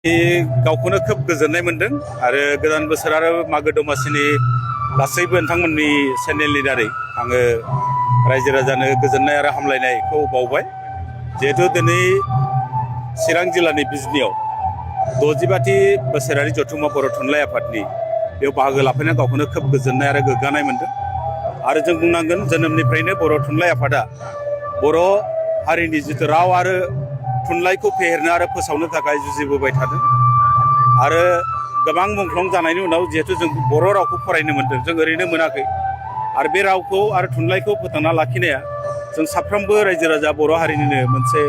गावखौनो खोब गोजोननाय मोनदों आरो गोदान बोसोर आरो मागो दमासिनि गासैबो नोंथांमोननि चेनेलनि दारै आङो रायजो राजानो गोजोननाय आरो हामलायनायखौ बावबाय। जिहेतु दिनै चिरां जिल्लानि बिजनियाव 65थि बोसोरारि जथुम्मा बर' थुनलाइ आफादनि बेयाव बाहागो लाफैनानै गावखौनो खोब गोजोननाय आरो गोग्गानाय मोनदों। आरो जों बुंनांगोन जोनोमनिफ्रायनो बर' थुनलाइ आफादा बर' हारिनि जिथु राव आरो थुनलाइखौ फेहेरनो आरो फोसावनो थाखाय जुजिबोबाय थादों आरो गोबां मुंख्लं जानायनि उनाव जिहेतु जों बर' रावखौ फरायनो मोनदों, जों ओरैनो मोनाखै। आरो बे रावखौ आरो थुनलाइखौ फोथांना लाखिनाया जों साफ्रोमबो रायजो राजा बर' हारिनिनो मोनसे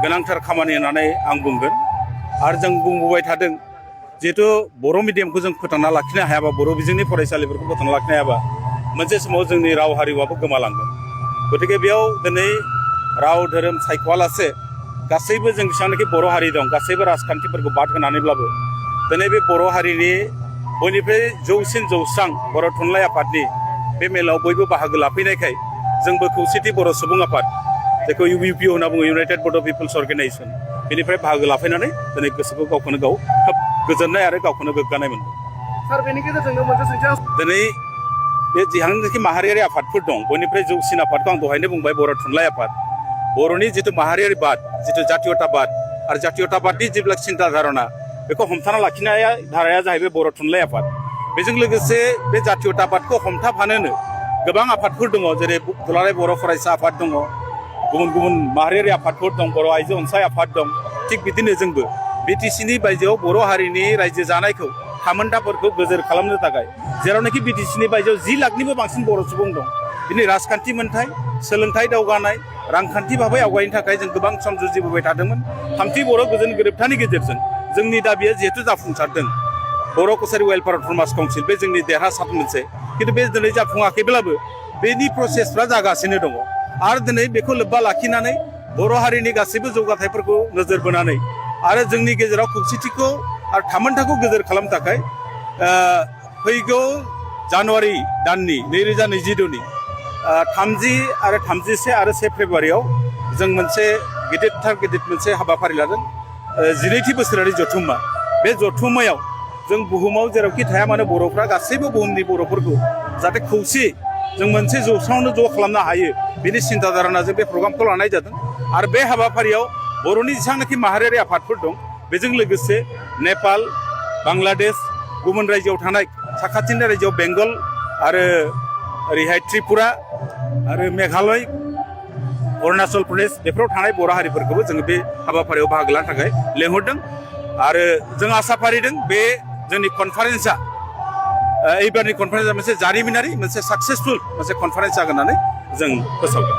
गोनांथार खामानि होननानै आं बुंगोन। आरो जों बुंबोबाय थादों जिहेतु बर' मिडियामखौ जों फोथांना लाखिनो हायाबा, बर' बिजोंनि फरायसालिफोरखौ फोथांना लाखिनो हायाबा मोनसे समाव जोंनि राव हारिमुआबो गोमालांगोन। गतिके बेयाव दिनै राव धोरोम सायख'वालासे गासैबो जों जेसेबांनाखि बर' हारि दं गासैबो राजखान्थिफोरखौ बाद होनानैब्लाबो दिनै बे बर' हारिनि बयनिफ्राय जौसिन जौस्रां बर' थुनलाइ आफादनि बे मेलाव बयबो बाहागो लाफैनायखाय जोंबो खौसेथि बर' सुबुं आफाद, जायखौ इउपिपिअ होनना बुङो, इउनाइटेड बड' पिपल्स अर्गेनाइजेसन, बेनिफ्राय बाहागो लाफैनानै दिनै गोसोखौ गावखौनो गाव खोब गोजोननाय आरो गावखौनो गोग्गानाय मोनदों। सार, बेनि गेजेरजोंनो मोनसे सोंथि दिनै बे जेसेबांनाखि माहारियारि आफादफोर दं बयनिफ्राय जौसिन आफादखौ आं दहायनो बुंबाय बर' थुनलाइ आफाद। बर'नि जिथु माहारियारि बाद, जिथु जातीयताबाद आरो जातीयताबादनि जेब्ला सिन्था धारना बेखौ हमथाना लाखिनाया धाराया जाहैबाय बर' थुनलाइ आफाद। बेजों लोगोसे बे जातीयताबादखौ हमथाफानोनो गोबां आफादफोर दङ, जेरै दुलाराय बर' फरायसा आफाद दङ, गुबुन गुबुन माहारियारि आफादफोर दं, बर' आइजो अनसाय आफाद दं। थिग बिदिनो जोंबो बिटिसिनि बायजोआव बर' हारिनि रायजो जानायखौ थामोन्थाफोरखौ गोजोर खालामनो थाखाय जेरावनाखि बिटिसिनि बायजोआव 10 लाखनिबो बांसिन बर' सुबुं दं, दिनै राजखान्थि मोनथाय, सोलोंथाइ दावगानाय, रांखान्थि भाबै आवगायनो थाखाय जों गोबां सम जुजिबोबाय थादोंमोन। थामथि बर' गोजोन गोरोबथानि गेजेरजों जोंनि दाबिया जिहेतु जाफुंसारदों, बर' कसारि वेलफेयार अट'नमास काउन्सिल बे जोंनि देरहासार मोनसे, खिन्थु बे दिनै जाफुङाखैब्लाबो बेनि प्रसेसफ्रा जागासिनो दङ। आरो दिनै बेखौ लोब्बा लाखिनानै बर' हारिनि गासैबो जौगाथायफोरखौ नोजोर बोनानै आरो जोंनि गेजेराव खौसेथिखौ आरो थामोन्थाखौ गोजोर खालामनो थाखाय फैगौ जानुवारि दाननि 2022नि 30 आरो 31 आरो 1 फेब्रुवारियाव जों मोनसे गिदिर मोनसे हाबाफारि लादों, 12थि बोसोरारि जथुम्मा। बे जथुम्मायाव जों बुहुमाव जेरावखि थाया मानो बर'फ्रा गासैबो बुहुमनि बर'फोरखौ जाहाथे खौसे जों मोनसे जौस्राङावनो ज' खालामनो हायो, बेनि सिन्था धारनाजों बे प्रग्रामखौ लानाय जादों। आरो बे हाबाफारियाव बर'नि जेसेबांनाखि माहारियारि आफादफोर दं बेजों लोगोसे नेपाल, बांलादेश, गुबुन रायजोआव थानाय साखाथिनि रायजोआव बेंगल आरो ओरैहाय त्रिपुरा आरो मेघालय, अरुणाचल प्रदेश, बेफोराव थानाय बर' हारिफोरखौबो जोङो बे हाबाफारियाव बाहागो लानो थाखाय लेंहरदों। आरो जों आसा फारिदों बे जोंनि कनफारेन्सआ एबारनि कनफारेन्सआ मोनसे जारिमिनारि, मोनसे साक्सेसफुल मोनसे कनफारेन्स जागोन होननानै जों फोसावदों।